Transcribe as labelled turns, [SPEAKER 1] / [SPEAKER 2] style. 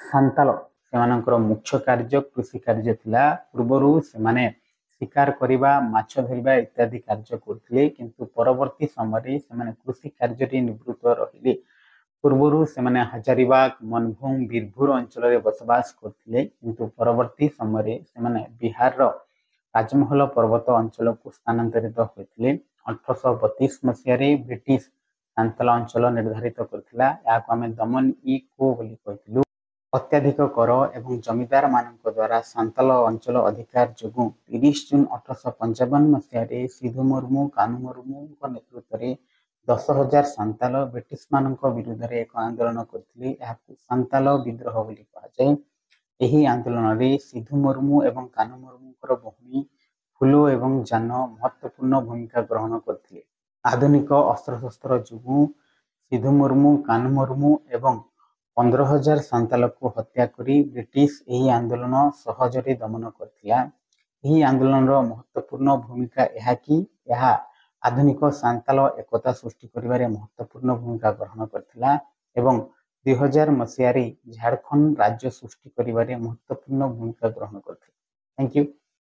[SPEAKER 1] ସାନ୍ତାଲ ସେମାନଙ୍କର ମୁଖ୍ୟ କାର୍ଯ୍ୟ କୃଷି କାର୍ଯ୍ୟ ଥିଲା। ପୂର୍ବରୁ ସେମାନେ ଶିକାର କରିବା, ମାଛ ଧରିବା ଇତ୍ୟାଦି କାର୍ଯ୍ୟ କରୁଥିଲେ, କିନ୍ତୁ ପରବର୍ତ୍ତୀ ସମୟରେ ସେମାନେ କୃଷି କାର୍ଯ୍ୟରେ ନିବୃତ୍ତ ରହିଲେ। ପୂର୍ବରୁ ସେମାନେ ହଜାରିବାଗ, ମନଭୂମ, ବୀରଭୂର ଅଞ୍ଚଳରେ ବସବାସ କରୁଥିଲେ, କିନ୍ତୁ ପରବର୍ତ୍ତୀ ସମୟରେ ସେମାନେ ବିହାରର ରାଜମହଲ ପର୍ବତ ଅଞ୍ଚଳକୁ ସ୍ଥାନାନ୍ତରିତ ହୋଇଥିଲେ। 1832 ମସିହାରେ ବ୍ରିଟିଶ ସାନ୍ତାଲ ଅଞ୍ଚଳ ନିର୍ଦ୍ଧାରିତ କରିଥିଲା। ଏହାକୁ ଆମେ ଦମନ ଇ କୋ ବୋଲି କହିଥିଲୁ। ଅତ୍ୟଧିକ କର ଏବଂ ଜମିଦାର ମାନଙ୍କ ଦ୍ୱାରା ସାନ୍ତାଲ ଅଞ୍ଚଳ ଅଧିକାର ଯୋଗୁଁ 30 ଜୁନ 1855 ମସିହାରେ ସିଧୁ ମୁର୍ମୁ, କାନୁ ମୁର୍ମୁଙ୍କ ନେତୃତ୍ୱରେ 10,000 ସାନ୍ତାଲ ବ୍ରିଟିଶମାନଙ୍କ ବିରୁଦ୍ଧରେ ଏକ ଆନ୍ଦୋଳନ କରିଥିଲେ। ଏହାକୁ ସାନ୍ତାଲ ବିଦ୍ରୋହ ବୋଲି କୁହାଯାଏ। ଏହି ଆନ୍ଦୋଳନରେ ସିଧୁ ମୁର୍ମୁ ଏବଂ କାନୁ ମୁର୍ମୁଙ୍କର ଭଉଣୀ ଫୁଲୋ ଏବଂ ଜାନ ମହତ୍ୱପୂର୍ଣ୍ଣ ଭୂମିକା ଗ୍ରହଣ କରିଥିଲେ। ଆଧୁନିକ ଅସ୍ତ୍ରଶସ୍ତ୍ର ଯୋଗୁଁ ସିଧୁ ମୁର୍ମୁ, କାନୁ ମୁର୍ମୁ ଏବଂ 15,000 ସାନ୍ତାଲକୁ ହତ୍ୟା କରି ବ୍ରିଟିଶ ଏହି ଆନ୍ଦୋଳନ ସହଜରେ ଦମନ କରିଥିଲା। ଏହି ଆନ୍ଦୋଳନର ମହତ୍ୱପୂର୍ଣ୍ଣ ଭୂମିକା ଏହା କି ଏହା ଆଧୁନିକ ସାନ୍ତାଲ ଏକତା ସୃଷ୍ଟି କରିବାରେ ମହତ୍ୱପୂର୍ଣ୍ଣ ଭୂମିକା ଗ୍ରହଣ କରିଥିଲା ଏବଂ 2000 ମସିହାରେ ଝାଡ଼ଖଣ୍ଡ ରାଜ୍ୟ ସୃଷ୍ଟି କରିବାରେ ମହତ୍ୱପୂର୍ଣ୍ଣ ଭୂମିକା ଗ୍ରହଣ କରିଥିଲା। Thank you.